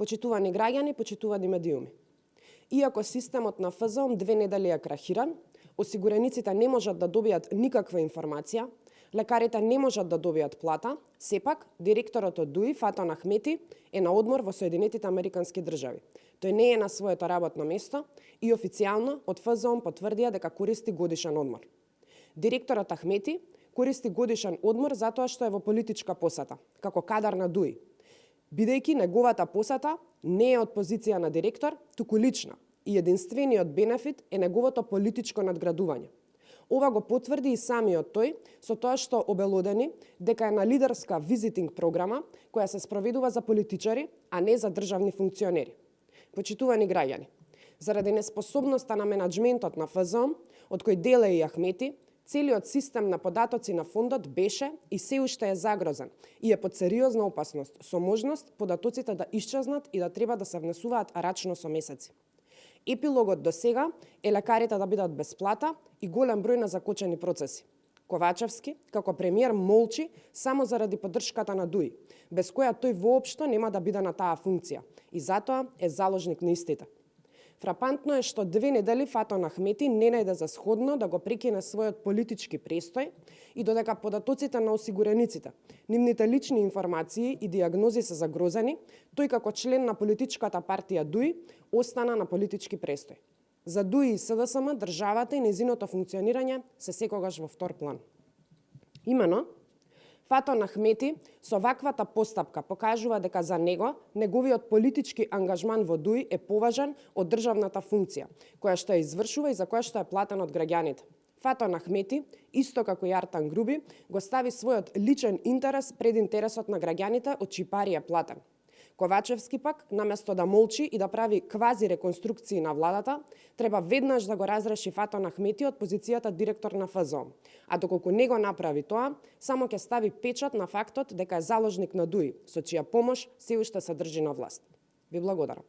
Почитувани граѓани, почитувани медиуми. Иако системот на ФЗОМ 2 недели е крахиран, осигурениците не можат да добијат никаква информација, лекарите не можат да добијат плата, сепак директорот од ДУИ Фатон Ахмети е на одмор во Соединетите Американски држави. Тој не е на своето работно место и официјално од ФЗОМ потврдија дека користи годишен одмор. Директорот Ахмети користи годишен одмор затоа што е во политичка посета, како кадар на ДУИ, бидејќи неговата посета не е од позиција на директор, туку лична, и единствениот бенефит е неговото политичко надградување. Ова го потврди и самиот тој со тоа што обелодени дека е на лидерска визитинг програма која се спроведува за политичари, а не за државни функционери. Почитувани граѓани, заради неспособноста на менаџментот на ФЗОМ, од кој дел е и Ахмети, целиот систем на податоци на фондот беше и се уште е загрозен и е под сериозна опасност со можност податоците да исчезнат и да треба да се внесуваат рачно со месеци. Епилогот до сега е лекарите да бидат без плата и голем број на закочени процеси. Ковачевски, како премиер, молчи само заради поддршката на ДУИ, без која тој воопшто нема да биде на таа функција и затоа е заложник на истите. Фрапантно е што 2 недели Фатон Ахмети не најде за сходно да го прекине својот политички престој и додека податоците на осигурениците, нивните лични информации и диагнози се загрозени, тој како член на политичката партија ДУИ остана на политички престој. За ДУИ и СДСМ државата и нејзиното функционирање се секогаш во втор план. Имено, Фатон Ахмети со ваквата постапка покажува дека за него, неговиот политички ангажман во ДУИ е поважен од државната функција, која што ја извршува и за која што е платен од граѓаните. Фатон Ахмети, исто како и Артан Груби, го стави својот личен интерес пред интересот на граѓаните од чии пари е платен. Ковачевски пак, наместо да молчи и да прави квази реконструкции на владата, треба веднаш да го разреши Фатон Ахмети од позицијата директор на ФЗОМ. А доколку не го направи тоа, само ќе стави печат на фактот дека е заложник на ДУИ, со чија помош се уште се држи на власт. Ви благодарам.